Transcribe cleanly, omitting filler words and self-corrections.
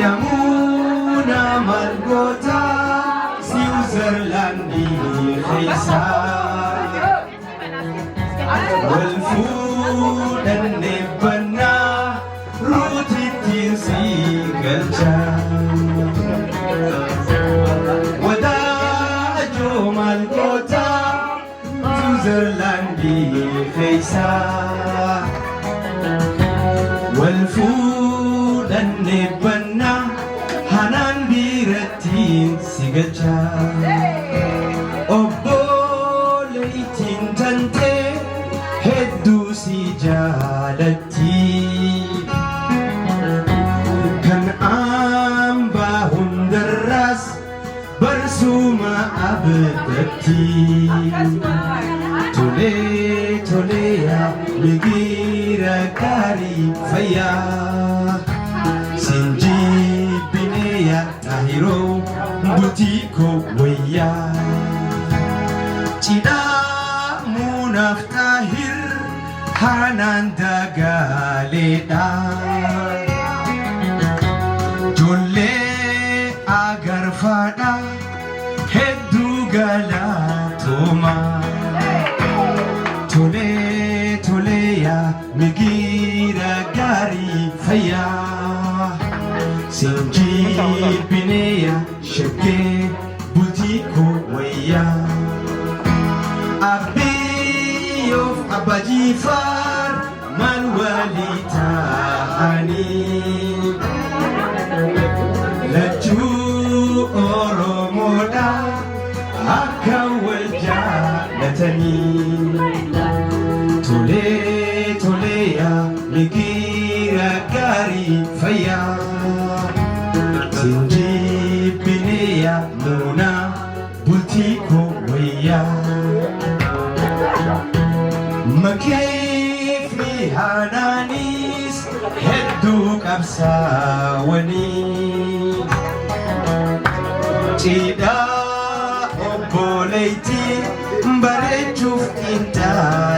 Yamuuna maal goota Siwiizerlaandii keessa. Wal fuudhannee bannaa ruutittiin si galcha. Wadaajoo maal goota Siwiizerlaandii keessa. Wal fuudhannee bannaa hanaan biirattiin si galcha. Obboleettiin tantee hedduu si jaalatti. Kan ambaa hundarraas barsuma abdatti. Tolee tolee yaa migira gaarii fayyaa. Sinjibbinee yaa xaahiroo bultii koo wayyaa. Cidhaa muunaaf xaahir haanaan dagaaleedha. Ijoollee agarfaadha hedduu galatooma. Tolee tolee yaa migira gaarii fayyaa. Sinjibbinee yaa shaggee bultii koo wayyaa. Abbiyyoof abbaa jifaar maal walii ta'anii. Lachuu Oromoodha akka wal jaalatanii. Tolee tolee yaa migira gaarii fayyaa. Sinjibbinee yaa muunaa bultii koo wayyaa. Makee fi haanaanis hedduu qabsaawanii. Cidhaa obboleettii bareechuuf qinxaawanii.